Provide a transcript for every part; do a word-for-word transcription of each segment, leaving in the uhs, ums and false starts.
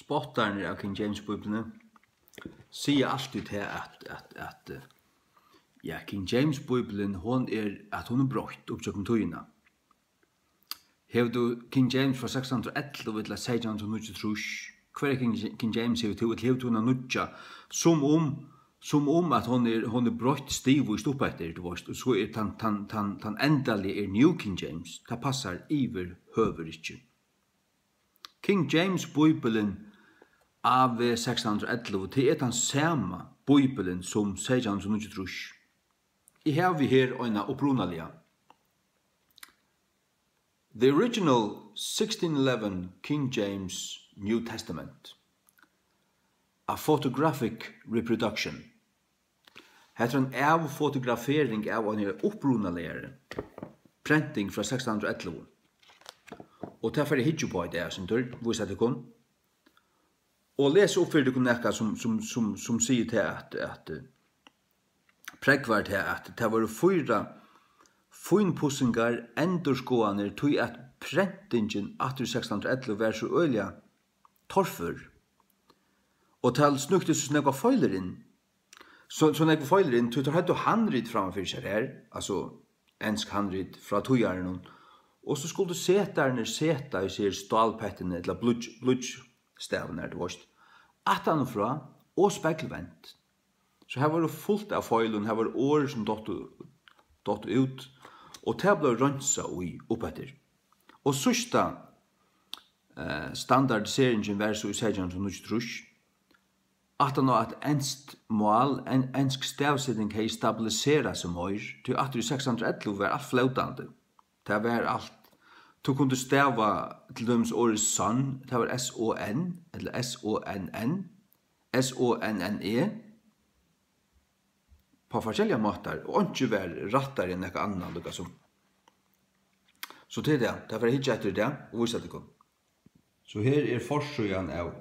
Spottarnir av King James Bíbliuni siga altíð tað, at, at, at, eh, ja, King James Bíblian, hon er, at hon er broytt upp gjøgnum tíðina. Hevur tú King James frá sekstan hundrað og ellivu ella seytjan hundrað og níggjuogtrýss? Hvørja King, King James hevur tú, ella hevur tú eina nýggja, sum um, sum um at hon er, hon er broytt stigvíst upp eftir, tú veist, og so er tann, tann, tann, tann endaliga er New King James. Tað passar yvirhøvur ikki. King James Bíblian A V sekstan hundrað og ellivu, tað er tann sama Bíblian sum seytjan hundrað og níggjuogtrýss. Eg havi her eina upprunaliga. The original sixteen eleven King James New Testament, a photographic reproduction. Hetta er ein avfotografering av eini upprunaligari prenting frá sekstan hundrað og ellivu. Og tað fari eg hyggja upp á í dag, sum tú vísa tykkum. Og lesa upp fyri tykkum nakað sum, sum, sum, sum sigur tað at, at, eh, prógvar tað at tað vóru fýra fínpussingar, endurskoðanir, tí at prentingin aftur í sekstan hundrað og ellivu var so øgiliga torfør. Og tað snøkti so nógvar feilir inn. So, so nógvar feilir inn, tí teir høvdu handrit framman fyri sær her, altso ensk handrit frá týðarunum. Og so skuldu setarnir seta í sær stálpettini ella blýggj-, blýggjstavirnar, tú veist, aftaná frá og speglvend. So her var fult av feilum, her var orð sum dottu, dottu út, og tað bleiv reinsað í uppeftir. Og síðsta, eh, standardiseringin var so í seytjan hundrað og níggjuogtrýss. Aftan á at enskt mál, en, ensk stavseting hevði stabiliserað seg meir, tí aftur í seks hundrað og ellivu var alt flótandi. Tað var alt. Tú kundi stava til dømis orðið son, tað var S O N, ella S O N N, S O N N E, á forskelligar mátar, og einki var rættari enn nakað annað, líka sum. So tað er tað, tað fari eg hyggja eftir í dag og vísa tykkum. So her er forsíðan av,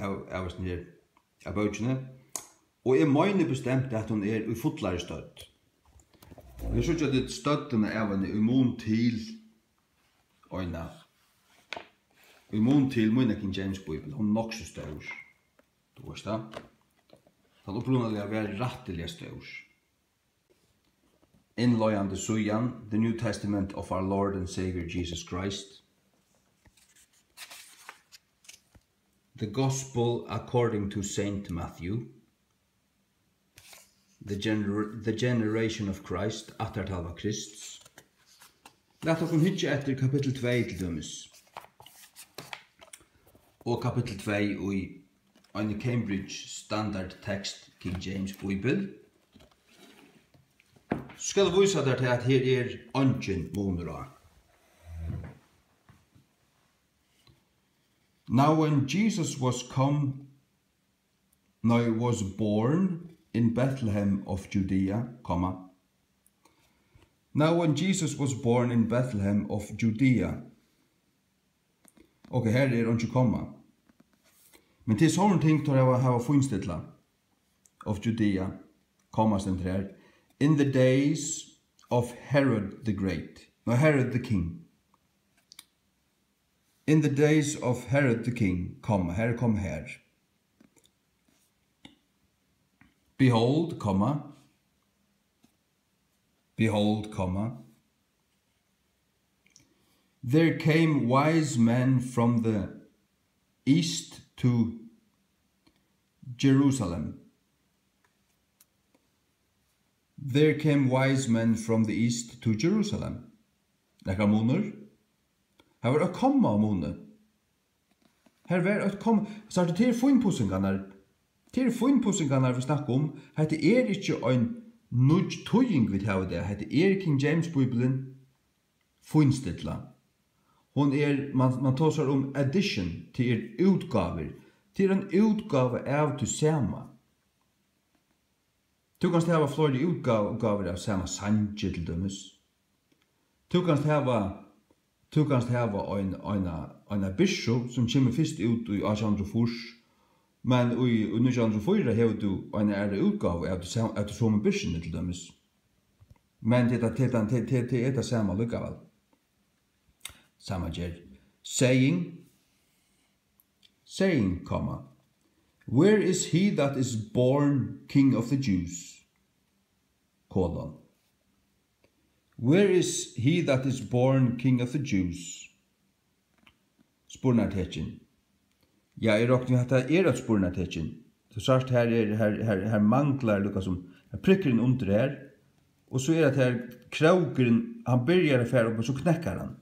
av, av hesum her, av bókini, og eg meini bestemt, at hon er í fullari stødd. Nú síggja tit støddina av henni í mun til eina, í mun til mína King James Bíbel, hon er nokk so stór. Tú veist tað. Tann upprunaliga var rættiliga stór. Innleiðandi síðan, The New Testament of Our Lord and Savior Jesus Christ. The Gospel according to Saint Matthew. The gener-, The Generation of Christ, ættartalva Krists. Lat okkum hyggja eftir kapittul tvey til dømis. Og kapittul tvey í eini Cambridge Standard Text King James Bíbel. So skal eg vísa tær tað, at her er eingin munur á. Now when Jesus was come, no, was born in Bethlehem of Judea, komma. Now when Jesus was born in Bethlehem of Judea. Ok, her er einki komma. Men tað er sovorðin ting, teir hava, hava fínstillað. Of Judea, komma, stendur her. In the days of Herod the Great. No, Herod the King. In the days of Herod the King, komma, her kom her. Behold, komma. Behold, komma. There came wise men from the east to Jerusalem. There came wise men from the east to Jerusalem. Nakar munur? Har var eitt komma á muni. Har var eitt komma. Sært tú, tað er fínpussingarnar. Tað er fínpussingarnar, vit snakka um. Hetta er ikki ein nýggj týðing, vit hava í dag. Hetta er King James Bíblian. Fínstillað. Hon er, man, man tosar um edition, tað er útgávur. Tað er ein útgáva av tí sama. Tú kanst hava fleiri útgáv-, gávur av sama sangi, til dømis. Tú kanst hava, tú kanst hava ein, eina, eina byrsu, sum kemur fyrst út í átjan hundrað og fýrs, men í, í nítjan hundrað og fýra hevur tú eina aðra útgávu av tí sam-, av tí somu byrsuni, til dømis. Men tað er tað, tað er tað, tað, tað, tað er tað sama allíkavæl. Sama ger. Saying, saying, comma, "Where is he that is born King of the Jews?" Colon. "Where is he that is born King of the Jews?" Spurnartekin. Ja, eg rokni við, hatta er eitt spurnartekin. Tú sært, her er, her, her, her manglar líka sum, her prikkurin undir her, og so er at her krókurin, hann byrjar at fara upp, og so knekkar hann.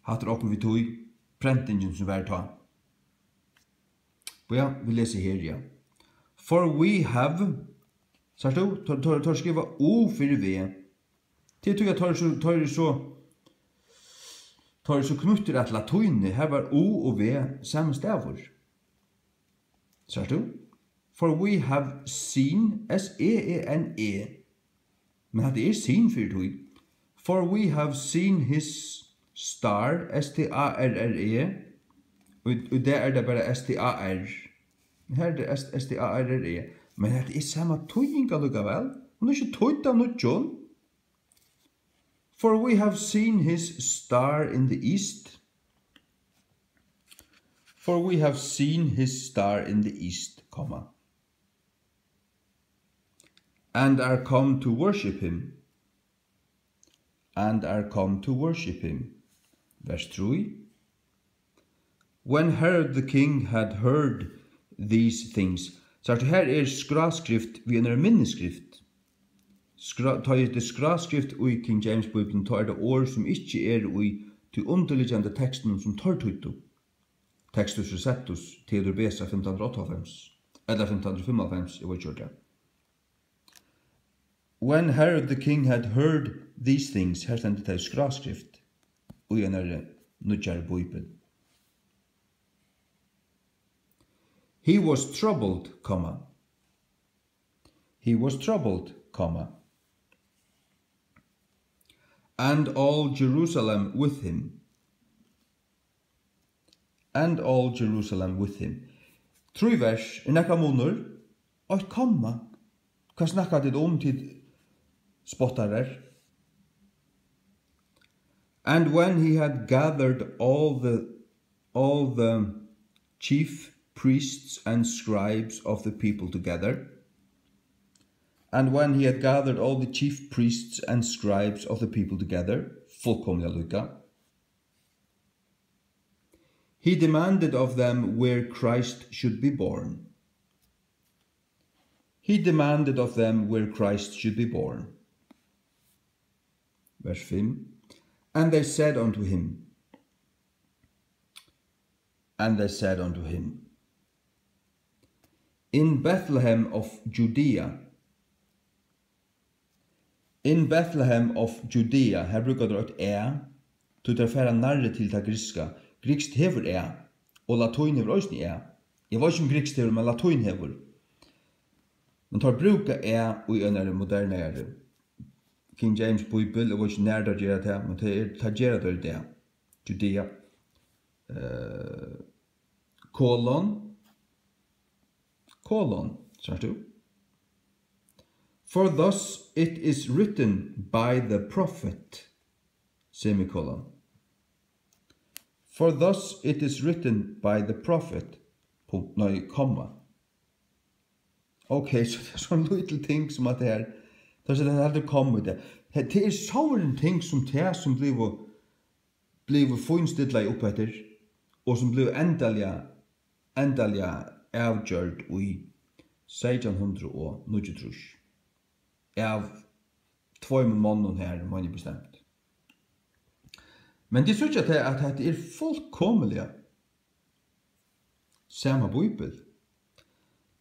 Hatta er okkurt við tí, prentingin sum var tá. Og ja, vit lesa her, ja. "For we have", sært tú, teir, teir, teir skriva U fyri V. Tað er tí, at teir eru so, teir eru so, teir eru so knýttir at latíni. Her var U og V sami stavur. Sært tú? "For we have seen", S E E N E. Men hatta er seen fyri tí. "For we have seen his star", S T A R R E. Og í, í dag er tað bara S T A R. Her er tað S-, S T A R R E. Men hetta er sama týðing allíkavæl. Hon er ikki týdd av nýggjum. "For we have seen his star in the east." "For we have seen his star in the east, comma, and are come to worship him. And are come to worship him." Vers trý. "When Herod the king had heard these things." Sært tú, her er skráskrift við einari minniskrift. Skrá-, tá er tað skráskrift í King James Bíbliuni, tá er tað orð sum ikki eru í tí undirliggjandi tekstinum sum teir týddu. Textus Receptus, Theodor Beza, fimtan hundrað og áttaoghálvfems, ella fimtan hundrað og fimmoghálvfems, eg veit ikki, hvat tað er. "When Herod the king had heard these things", her stendur tað í skráskrift í einari nýggjari bíbel. "He was troubled, comma, he was troubled, comma, and all Jerusalem with him." "And all Jerusalem with him." Trý vers, er nakar munur? Eitt komma. Hvat snakka tit um, tit spottarar? "And when he had gathered all the, all the chief priests and scribes of the people together." "And when he had gathered all the chief priests and scribes of the people together." Fullkomliga líka. "He demanded of them where Christ should be born." "He demanded of them where Christ should be born." Vers fimm. "And they said unto him." "And they said unto him, In Bethlehem of Judea." "In Bethlehem of Judea", her brúka teir eitt e, tí teir fara nærri til tað grikska. Grikskt hevur e, og latín hevur eisini e. Eg veit ikki, um grikskt hevur, men latín hevur. Men teir brúka e í einari modernari King James Bíbel, eg veit ikki, nær teir gera tað, men tað er, tað gera teir í dag. Judea. Eh, kolon. Kolon, sært tú? "For thus it is written by the prophet," semikolon. "For thus it is written by the prophet," punkt, nei, komma. Ok, so tað er so ein lítil ting sum at tað her, tað er so, tað heldur komma í tað. Tað, tað er sovorðin ting sum tað sum blívur, blívur fínstillað upp eftir, og sum blívur endaliga, endaliga avgjørd í seytjan hundrað og níggjuogtrýss. Av tveimum monnum her, meini eg bestemt. Men tit síggja tað, at hetta er fullkomiliga sama bíbel.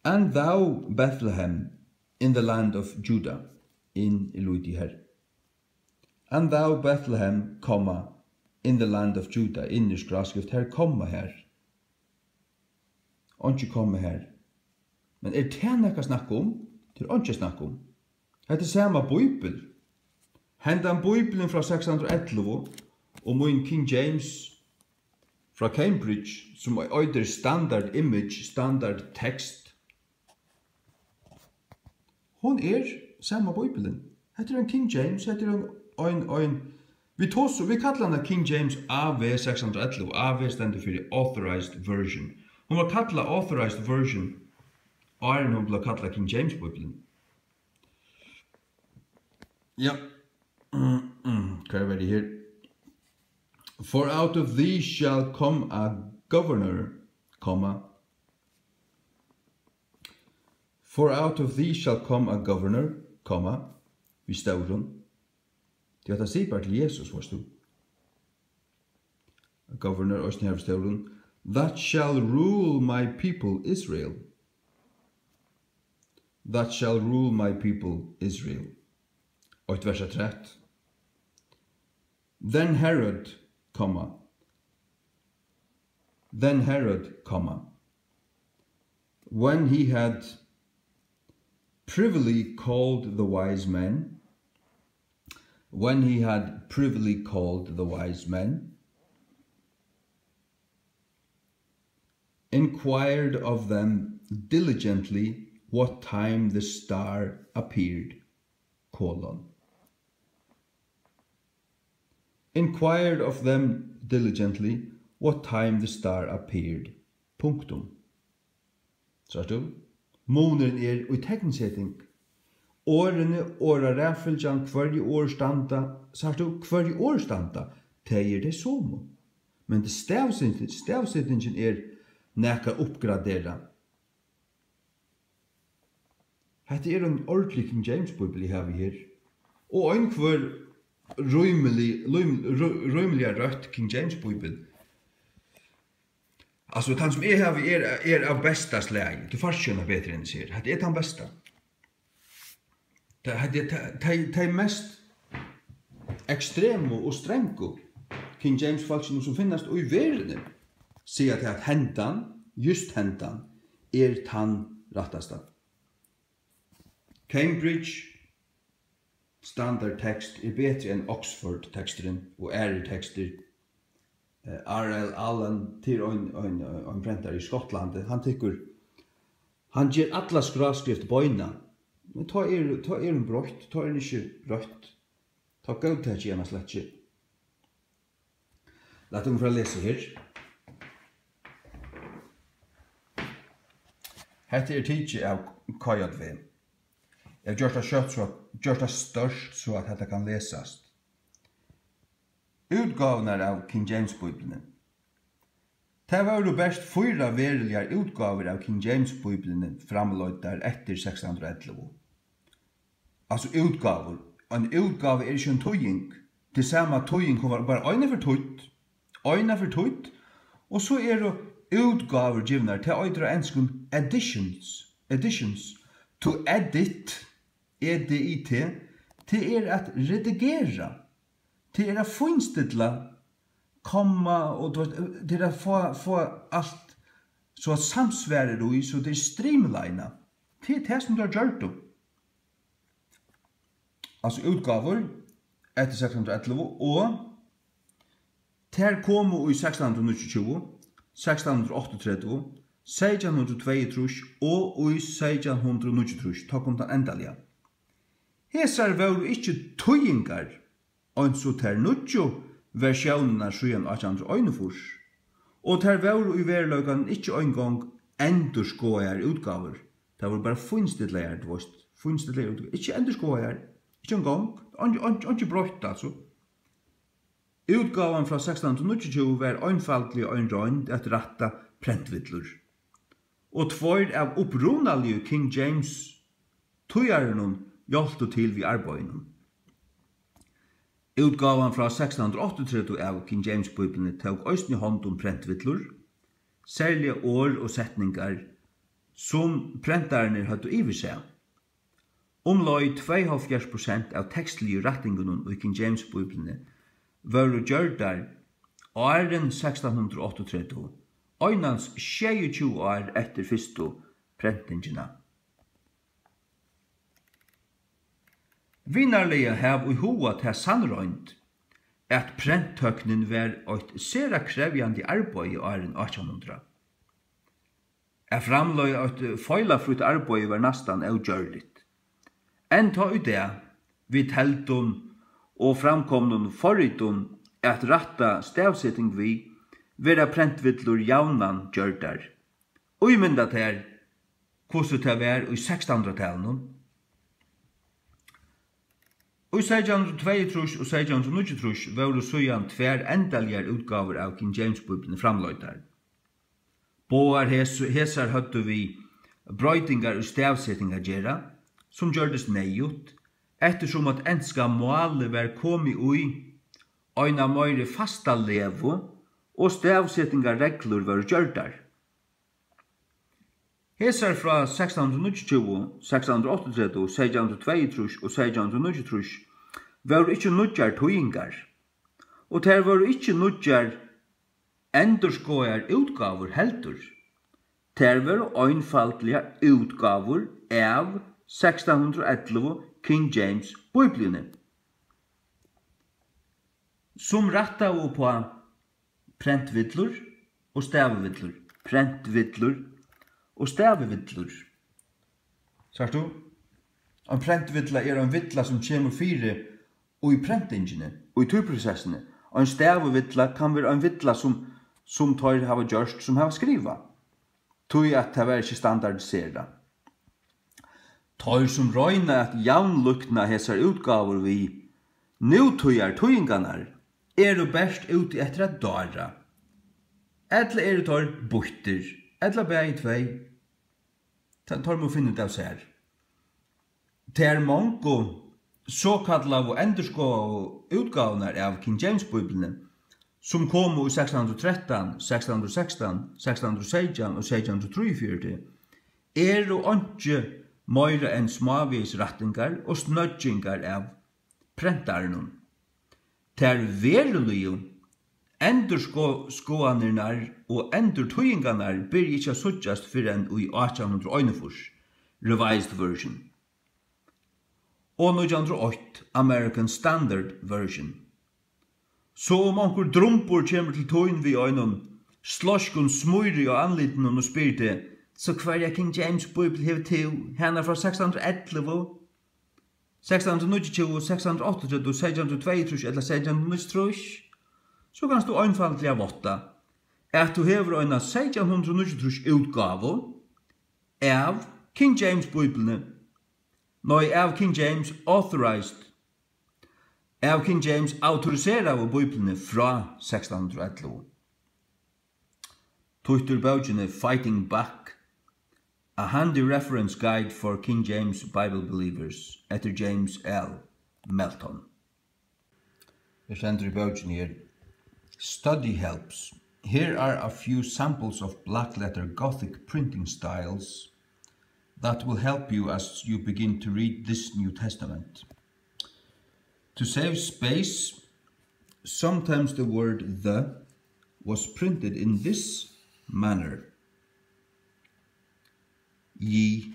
"And thou, Bethlehem, in the land of Judah," in er lítið her. "And thou, Bethlehem, komma, in the land of Judah," in er skráskrift her, komma her. Einki komma her. Men er tað nakað at snakka um? Tað er einki at snakka um. Hetta er sama bíbel. Hendan bíbelin frá seks hundrað og ellivu og mín King James frá Cambridge, sum eitur Standard Image, Standard Text, hon er sama bíbelin. Hetta er ein King James, hetta er ein, ein, ein Vit tosa, vit kalla hana King James A V seks hundrað og ellivu. A V stendur fyri Authorized Version. Hon var kallað Authorized Version áðrenn hon bleiv kallað King James Bíblian. Ja. Mm, mm. Hvar var eg her? For out of thee shall come a governor, komma. For out of thee shall come a governor, komma, við stórum. Tí hetta sigur bara til Jesus, veitst tú. Governor, eisini her við stórum. That shall rule my people Israel. That shall rule my people Israel. Eitt vers afturat. Then Herod, comma. Then Herod, comma. When he had privily called the wise men, when he had privily called the wise men, inquired of them diligently what time the star appeared, colon. Inquired of them diligently what time the star appeared. Punktum. Sært tú? Munurin er í teknseting. Orðini, orðaraðfylgjan, hvørji orð standa, sært tú, hvørji orð standa, tey eru tey somu. Men tað stavseting-, stavsetingin er nakað uppgraderað. Hetta er ein ordentlig King James Bíbel, eg havi her. Og ein hvør rímelig, rím-, rú-, rímiliga røtt King James Bíbel. Altso, tann sum eg havi er, er av besta slagi. Tú fært ikki eina betri enn hesa her. Hetta er tann besta. Tað, hetta er ta-, tey, tey mest ekstremu og strangu King James fólkini, sum finnast í verðini, siga tað, at hendan, júst hendan, er tann rættasta. Cambridge Standard Text er betri enn Oxford teksturin og aðrir tekstir. Eh, R L Allen, tað er ein, ein, ein prentari í Skotlandi, hann tekur, hann ger alla skráskrift beina. Men tá er, tá er hon broytt, tá er hon ikki røtt. Tá góðtaki eg hana slett ikki. Lat okkum fara at lesa her. Hetta er tikið av K J V. Eg havi gjørt tað skjótt, so at, gjørt tað stórt, so at hetta kann lesast. Útgávurnar av King James Bíbliuni. Tað vóru bert fýra veruligar útgávur av King James Bíbliuni framleiddar eftir sekstan hundrað og ellivu. Altso útgávur. Ein útgáva er ikki ein týðing. Tað er sama týðing, hon var bara, ein er fortýdd. Ein er fortýdd. Og so eru útgávur givnar, tað eitur á enskum editions. Editions. To edit, E D I T, tað er at redigera. Tað er at fínstilla, komma, og tú veist, tað er at fáa, fáa alt so at samsvarar í, so tað er streamlinað. Tað er tað, sum teir gjørdu. Altso útgávur eftir sekstan hundrað og ellivu, og tær komu í sekstan hundrað og níggjuogtjúgu, sekstan hundrað og áttaogtretivu, seytjan hundrað og tveyogtrýss og í seytjan hundrað og níggjuogtrýss, tá kom tann endaliga. Hesar vóru ikki týðingar, eins og tær nýggju versjónirnar síðan átjan hundrað og einogfýrs, og tær vóru í veruleikanum ikki eingong endurskoðaðar útgávur. Tær vóru bara fínstillaðar, tú veist, fínstillaðar útgávur. Ikki endurskoðaðar, ikki eingong, einki, einki, einki broytt, altso. Útgávan frá sekstan hundrað og níggjuogtjúgu var einfaldliga ein roynd at rætta prentvillur, og tveir av upprunaligu King James týðarunum hjálptu til við arbeiðinum. Útgávan frá sekstan hundrað og áttaogtretivu av King James Bíbliuni tók eisini hond um prentvillur, serliga orð og setningar, sum prentararnir høvdu yvirsæð. Umleið tveyoghálvfjerðs prosent av tekstligu rættingunum í King James Bíbliuni vóru gjørdar áðrenn sekstan hundrað og áttaogtretivu, einans sjeyogtjúgu ár eftir fyrstu prentingina. Vinarliga hav í huga ta sannroynd, at prenttøknin var eitt sera krevjandi arbeiði áðrenn átjan hundrað. At framleiða eitt feilafrítt arbeiði var næstan ógjørligt. Enn tá í dag, við teldum og framkomnum forritum at rætta stavseting við, verða prentvillur javnan gjørdar. Ímynda tær, hvussu tað var í sekstanhundraðtalinum. Í seytjan hundrað og tveyogtrýss og seytjan hundrað og níggjuogtrýss vóru síðan tvær endaligar útgávur av King James Bíbliuni framleiddar. Báðar hesu, hesar høvdu við broytingar í stavseting at gera, sum gjørdist neyðugt, eftirsum at enska málið var komið í eina meiri fasta legu og stavsetingarreglur vóru gjørdar. Hesar frá sekstan hundrað og níggjuogtjúgu, sekstan hundrað og áttaogtretivu, seytjan hundrað og tveyogtrýss og seytjan hundrað og níggjuogtrýss vóru ikki nýggjar týðingar, og tær vóru ikki nýggjar endurskoðaðar útgávur heldur. Tær vóru einfaldliga útgávur av sekstan hundrað og ellivu King James Bíbliuni, sum rættaðu upp á prentvillur og stavivillur, prentvillur og stavivillur. Sært tú? Ein prentvilla er ein villa, sum kemur fyri í prentingini, í tí prosessini. Ein stavivilla kann vera ein villa, sum, sum teir hava gjørt, sum hava skrivað, tí at tað var ikki standardiserað. Teir, sum royna at javnlíkna hesar útgávur við nútíðar týðingarnar, eru bert úti eftir at dára. Ella eru teir býttir, ella bæði tvey. Tað, teir mugu finna út av sær. Tær mongu sokallaðu endurskoðaðu útgávurnar av King James Bíbliuni, sum komu í sekstan hundrað og trettan, sekstan hundrað og sekstan, sekstan hundrað og seytjan og seytjan hundrað og trýogfjøruti, eru einki meira enn smávegis rættingar og snøggingar av prentaranum. Tær veruligu endurskoðanirnar og endurtýðingarnar byrja ikki at síggjast fyrr enn í átjan hundrað og einogfýrs, Revised Version, og nítjan hundrað og eitt, American Standard Version. So um onkur drumbur kemur til tín við einum sloyskum smíri á andlitinum og spyr teg: "So hvørja King James Bíbel hevur tú? Hana frá sekstan hundrað og ellivu, sekstan hundrað og níggjuogtjúgu, sekstan hundrað og áttaogtretivu, seytjan hundrað og tveyogtrýss ella seytjan hundrað og níggjuogtrýss?" So kanst tú einfaldliga vátta, at tú hevur eina seytjan hundrað og níggjuogtrýss útgávu av King James Bíbliuni, nei, av King James Authorized, av King James autoriseraðu Bíbliuni frá sekstan hundrað og ellivu. Týtt úr bókini Fighting Back, A Handy Reference Guide for King James Bible Believers eftir James L. Melton. Her stendur í bókini her: "Study helps. Here are a few samples of black letter Gothic printing styles that will help you as you begin to read this New Testament. To save space, sometimes the word the was printed in this manner." Ye.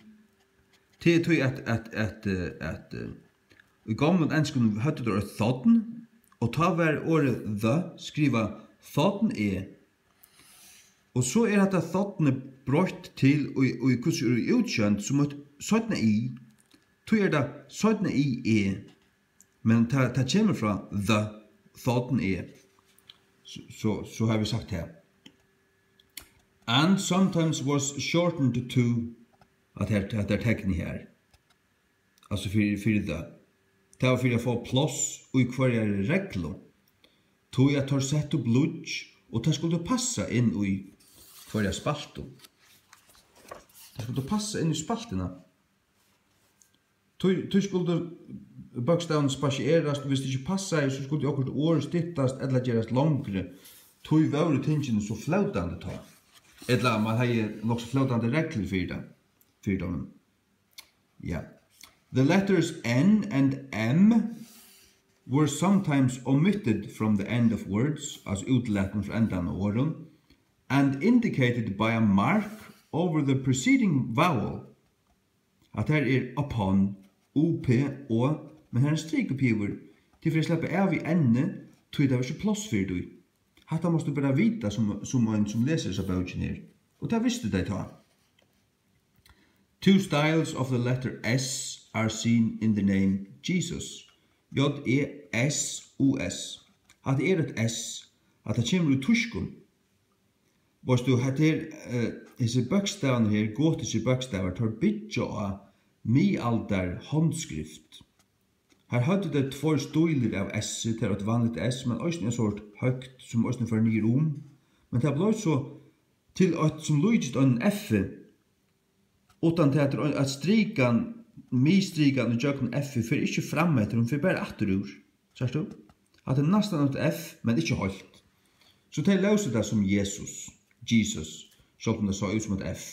Tað er tí at, at, at, eh, at, eh, í gomlum enskum høvdu teir eitt thorn, og tá var orðið the skrivað thorn e. Og so er hetta thornið broytt til í, í hvussu er í útsjónd sum eitt seinna i. Tí er tað seinna i e. Men tað, tað kemur frá the, thorn e. So, so, so havi eg sagt tað. "And sometimes was shortened to", at her, at her tekni her. Altso fyri, fyri the. Tað var fyri at fáa pláss í hvørjari reglu. Tí at teir settu blýggj, og tað skuldi passa inn í hvørja spaltu. Tað skuldi passa inn í spaltuna. Tí, tí skuldi bókstavin spasierast, og viss tað ikki passaði, so skuldi okkurt orð styttast ella gerast longri. Tí vóru tingini so flótandi tá. Ella man hevði nokk so flótandi reglur fyri tað, fyri teimum. Ja. The letters N and M were sometimes omitted from the end of words, altso útlatin frá endan á orðum, and indicated by a mark over the preceding vowel. Hatta her er upon, U P O, men her er ein strika uppi yvir. Tað er fyri at sleppa av við N-i, tí tað var ikki pláss fyri tí. Hatta mást tú bara vita sum, sum ein sum lesur hesa bókina her. Og tað vistu tey tá. Two styles of the letter S are seen in the name Jesus, J E S U S. Hatta er eitt S. Hatta kemur úr týskum. Veitst tú, hetta her, eh, hesir bókstavarnir her, gotiskir bókstavar, teir byggja á miðaldar handskrift. Har høvdu tey tveir stílir av S, tað er eitt vanligt S, men eisini ein sort høgt, sum eisini fer niður um. Men tað bleiv so til eitt, sum líkist einum F, uttan tað at, at strikan, miðstrikan ígjøgnum F fer ikki fram eftir, hon fer bara afturúr. Sært tú? Hatta er næstan eitt F, men ikki heilt. So tey lósu tað sum Jesus, Jesus, sjálvt um tað sá út sum eitt F.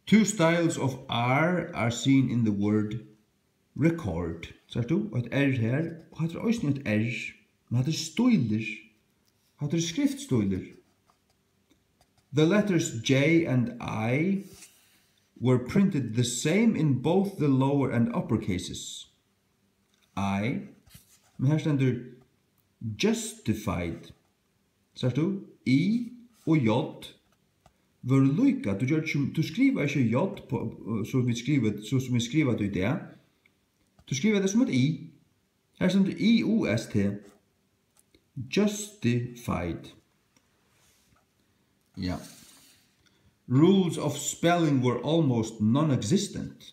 Two styles of R are seen in the word record. Sært tú? Eitt R her, og hatta er eisini eitt R, men hatta er stílur. Hatta er skriftstílur. The letters J and I were printed the same in both the lower and upper cases. I, men her stendur justified. Sært tú? I og J vóru líka. Tú gjørdi ikki, tú skrivar ikki J på, so vit skriva, so sum vit skriva tað í dag. Tú skrivar tað sum eitt I. Her stendur I U S T. Justified. Ja. Rules of spelling were almost non-existent.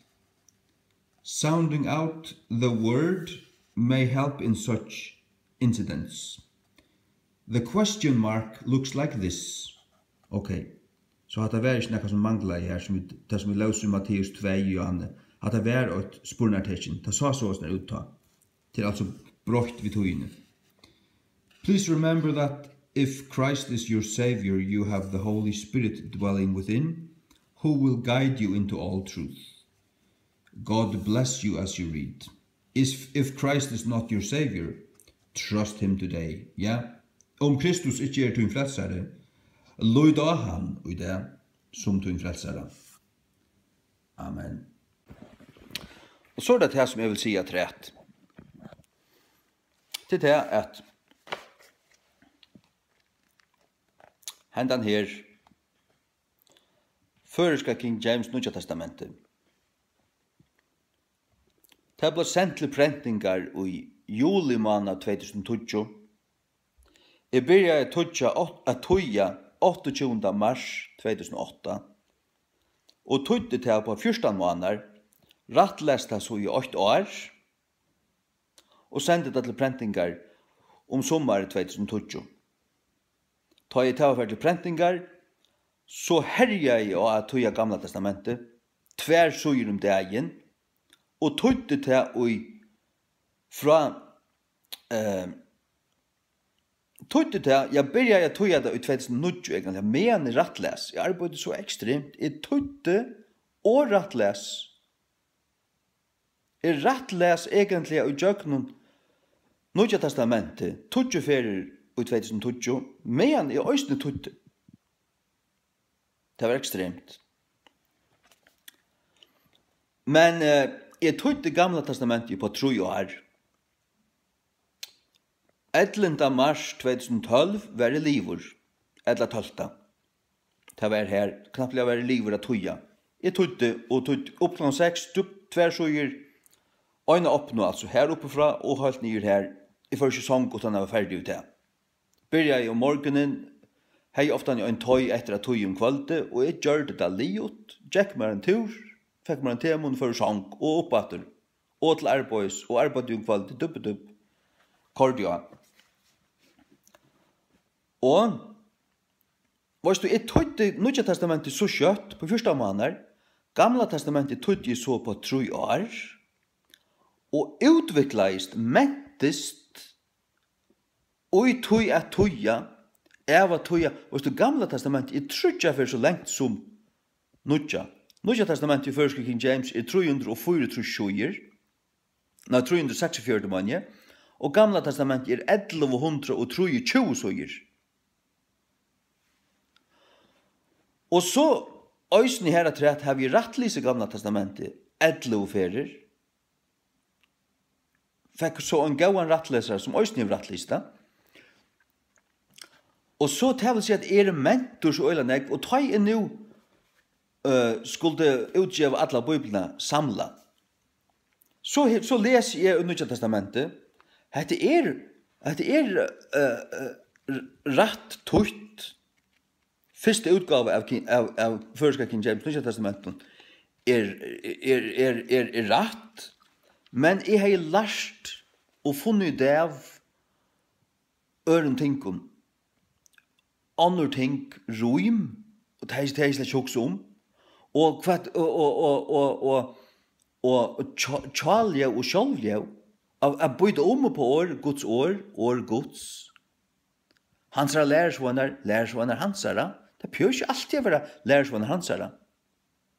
Sounding out the word may help in such incidents. The question mark looks like this. Ok. So hatta var ikki nakað sum manglaði her, sum vit, tað sum vit lósu í Matteus tvey, Johanne. Hatta var eitt spurnartekin. Tað sá soleiðis út tá. Tað er altso broytt við tíðini. Please remember that if Christ is your Savior, you have the Holy Spirit dwelling within, who will guide you into all truth. God bless you as you read. If, if Christ is not your Savior, trust him today. Ja? Um Kristus ikki er tín frelsari, lít á hann í dag sum tín frelsara. Amen. Og so er tað tað, sum eg vil siga afturat. Til tað, at hendan her føroyska King James Nýggja Testamentið, tað bleiv sent til prentingar í juli mánað tvey túsund og tíggju. Eg byrjaði at týggja átt-, at týða áttaogtjúgunda mars tvey túsund og átta, og týddi tað upp á fjúrtan mánaðar, rættlas tað so í eitt ár, og sendi tað til prentingar um summarið tvey túsund og tíggju. Tá eg tá var farin til prentingar, so herjaði eg á at týða Gamla Testamentið, tvær síður um dagin, og týddi tað í, frá, eh, týddi tað, eg byrjaði at týða tað í tvey túsund og níggju, eigentliga, meðan eg rættlas. Eg arbeiddi so ekstremt, eg týddi og rættlas. Eg rættlas eigentliga í gjøgnum Nýggja Testamentið tíggju ferðir í tvey túsund og tíggju, meðan eg eisini týddi. Tað var ekstremt. Men, eh, eg týddi Gamla Testamentið upp á trý ár. Ellivta mars tvey túsund og tólv var eg liðugur, ella tólvta. Tað var her, knappliga var eg liðugur at týða. Eg týddi og týddi upp klokkan seks, djúpt tvær síður, eina opnu, altso her uppi frá og heilt niður her. Eg fór ikki í song uttan eg var ferdigur við tað. Byrjaði um morgunin, hevði ofta ein toy eftir at týða um kvøldið, og eg gjørdi tað liðugt, gekk mær ein túr, fekk mær ein temunn, fór í song og upp aftur, og til arbeiðis, og arbeiddi um kvøldið, dubbi dubb, koyrdi á. Og, veitst tú, eg týddi Nýggja Testamentið so skjótt, på fjúrtan mánaðar, Gamla Testamentið týddi eg so på trý ár, og útviklaðist, mentist, í tí at týða, av at týða, veitst tú, Gamla Testamentið er tríggjar ferðir so langt sum Nýggja. Nýggja Testamentið í føroysku King James er trý hundrað og fýraogtrýss síður, nei, trý hundrað og seksogfjøruti, meini eg, og Gamla Testamentið er ellivu hundrað og trýogtjúgu síður. Og so eisini her afturat havi eg rættlisið Gamla Testamentið ellivu ferðir, fekk so ein góðan rættlesara, sum eisini hevur rættlisið tað. Og so, tað vil siga, at eg eri mentur so øgiliga nógv, og tá eg nú, øh, skuldi útgeva alla Bíbliuna samlað, So he-, so lesi eg í Nýggja Testamenti. Hetta er, hetta er, eh, eh, r-, rætt týtt. Fyrsta útgáva av Ki-, av, av føroyska King James, Nýggja Testamentinum, er, er, er, er, er rætt, men eg hevði lært og funnið út av øðrum tingum, onnur ting, rím, og tað hevði, tað hevði eg slett ikki hugsað um, og hvat, og, og, og, og, og, og hjá-, hjáljóð og sjálvljóð, at, at býta um upp á orð, Guds orð, orð Guds. Hansara lærisveinar, lærisveinar hansara. Tað behøvist ikki altíð at vera lærisveinar hansara.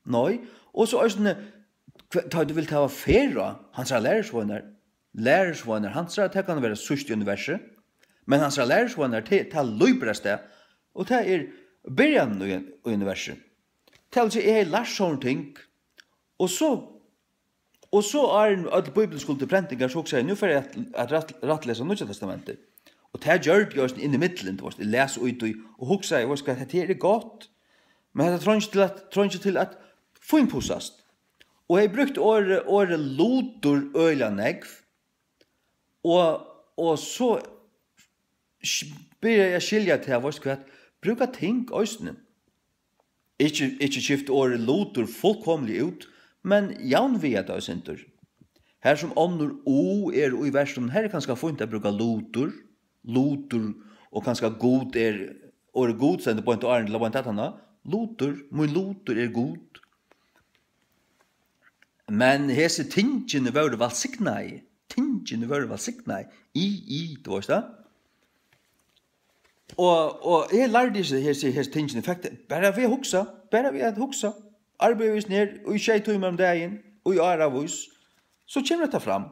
Nei, og so eisini, hva-, tá tú vilt hava ferð á hansara lærisveinar, lærisveinar hansara, tað kann vera síðst í einum versi, men hansara lærisveinar, tað, tað lýpir av stað, og tað er byrjanin í ein-, í einum versi. Tað vil siga, eg hevði lært sovorðin ting, og so Og so áðrenn øll Bíblian skuldi til prentingar, so hugsaði eg, nú fari eg at, at rætt, rættlesa Nýggja Testamentið. Og tað gjørdi eg eisini inn í millum, tú veist, eg las í tí og hugsaði, veitst hvat, hetta her er gott, men hetta treingir til at, treingir til at fínpussast. Og eg brúkti orðið, orðið lutur øgiliga nógv, og, og so sk-, byrjaði eg at skilja tað, veitst hvat, brúka ting eisini. Ikki, ikki skift orðið lutur fullkomiliga út, men javnviga tað eitt sindur. Har sum onnur u eru í versinum, har er kanska fínt at brúka lutur, lutur, og kanska Gud er, orðið Gud stendur beint áðrenn, ella beint aftaná. Lutur, mín lutur er Gud. Men hesi tingini vóru vælsignaði. Tingini vóru vælsignaði. Í, í, tú veist tað. Og, og eg lærdi hesi, hesi, hesi tingini, fekk tað, bara við at hugsa, bara við at hugsa. Arbeiða við hesum her í sjey tímar um dagin, í áravís, so kemur hetta fram.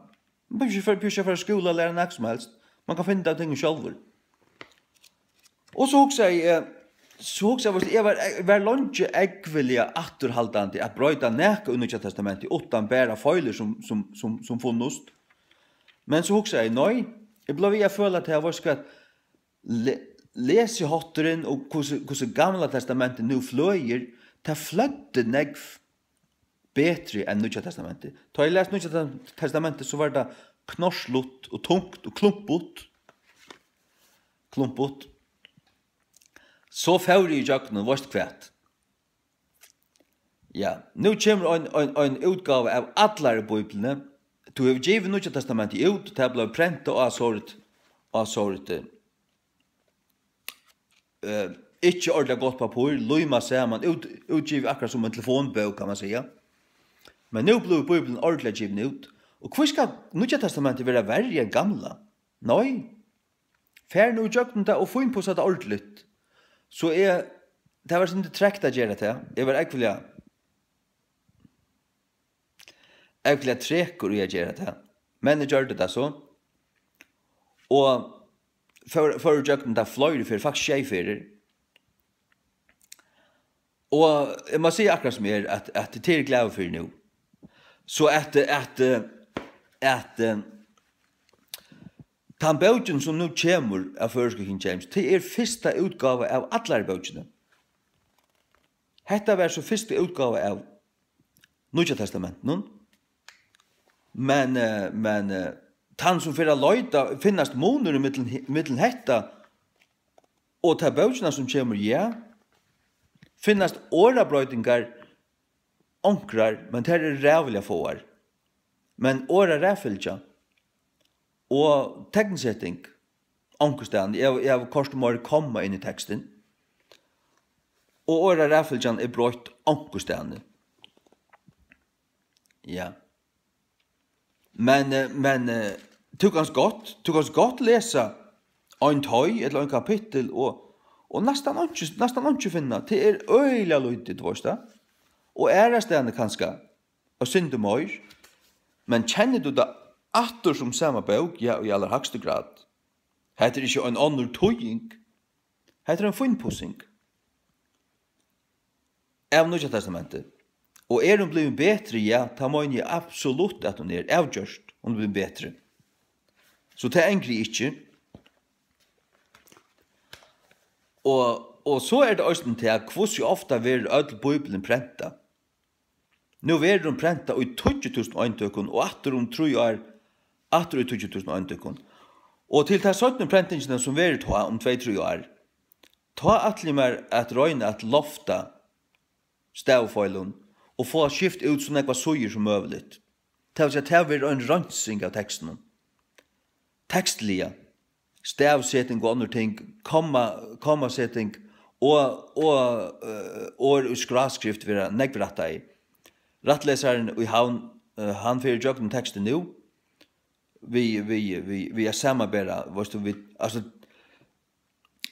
Man behøvir ikki fara, behøvir ikki fara í skúla og læra nakað sum helst. Man kann finna tað tingum sjálvur. Og so hugsaði eg, so hugsaði eg, veitst, eg var, eg var leingi ógvuliga afturhaldandi at broyta nakað í Nýggja Testamenti, uttan bara feilir sum, sum, sum, sum funnust. Men so hugsaði eg, nei, eg bleiv við at føla tað, veitst hvat, le-, lesihátturin og hvussu, hvussu Gamla Testamentið nú fløðir, tað fløddi nógv betri enn Nýggja Testamentið. Tá eg las Nýggja Tes-, Testamentið, so var tað knorrlut og tungt og klumput. Klumput. So fór eg ígjøgnum, veitst hvat? Ja, nú kemur ein, ein, ein útgáva av allari Bíbliuni. Tú hevur givið Nýggja Testamentið út, tað bleiv prentað á sovorðið, á sovorðið, eh, ikki ordiliga gott pappír, límað saman, út-, útgivið akkurát sum ein telefonbók, kann man siga. Men nú blívur Bíblian ordiliga givin út. Og hví skal Nýggja Testamentið vera verri enn Gamla? Nei. Far nú ígjøgnum tað og fínpussa tað ordiligt. So eg, tað var eitt sindur tregt at gera tað. Eg var ógvuliga, ógvuliga trekur í at gera tað. Men eg gjørdi tað so. Og fór, fór ígjøgnum tað fleiri ferðir, faktiskt sjey ferðir. Og eg má siga akkurát sum er, at, at tað eri eg glaður fyri nú. So at, at, at, eh, tann bókin, sum nú kemur av føroysku King James, tað er fyrsta útgáva av allari bókini. Hetta var so fyrsta útgáva av Nýggja Testamentinum. Men, eh, men, eh, tann, sum fer at leita, finnast munur ímillum he-, millum hetta og ta bókina, sum kemur, ja, finnast orðabroytingar onkrar, men tær eru ræðuliga fáar. Men orðaraðfylgja og teknseting onkustaðni, eg havi, eg havi koyrt meira komma inn í tekstin, og orðaraðfylgjan er broytt onkustaðni. Ja. Men, eh, men, eh, tú kanst gott, tú kanst gott lesa ein toy ella ein kapittul og, og næstan einki, næstan einki finna. Tað er øgiliga lítið, tú veist tað. Og aðrastaðni kanska, og synd um meir. Men kennir tú tað aftur sum sama bók? Ja, í allerhøgstu grad. Hetta er ikki ein onnur týðing. Hetta er ein fínpussing av Nýggja Testamenti. Og er hon blivin betri? Ja, tað meini eg absolutt, at hon er. Avgjørt, hon er blivin betri. So tað angri eg ikki. Og, og so er tað eisini tað, hvussu ofta verður øll Bíblian prentað? Nú verður hon prentað í tíggju túsund eintøkum og aftur um trý ár, aftur í tíggju túsund eintøkum. Og til ta seinnu prentingina, sum verður tá um tvey, trý ár, tá ætli eg mær at royna at lofta stavifeilum og fáa skift út so nógvar síður sum møguligt. Tað vil siga, tað verður ein reinsing av tekstinum. Tekstliga, stavseting og onnur ting, komma, kommaseting og, og, eh, orð í skráskrift verða nógv rættaði. Rættlesarin í Havn, eh, hann fer ígjøgnum tekstin nú, við, við, við, við at samanbera, veitst tú, við, altso,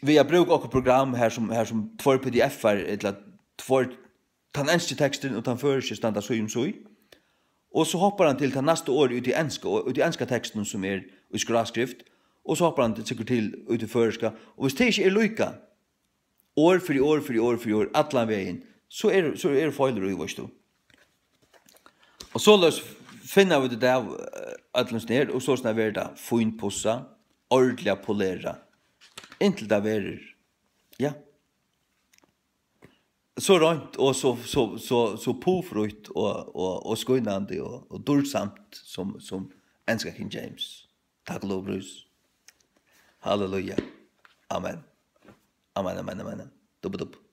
við at brúka okkurt program her sum, her sum tveir P D F-ar, ella tveir, tann enski teksturin og tann føroyski standa síð um síð. Og so hoppar hann til tað næsta orðið í tí enska, og í tí enska tekstinum, sum er í skráskrift, og so hoppar hann til, sikkurt til í tí føroyska. Og viss tað ikki er líka, orð fyri orð fyri orð fyri orð, allan vegin, so er, so eru feilir í, veitst tú. Og soleiðis finna vit út av, eh, øllum snær, og so snart verður tað fínpussað, ordiliga polerað, inntil tað verður, ja, so reint og so, so, so, so purfrítt og, og, og skínandi og, og dýrsamt sum, sum enska King James. Takk og lov og prís. Halleluja. Amen. Amen, amen, amen. Dubba, dubba.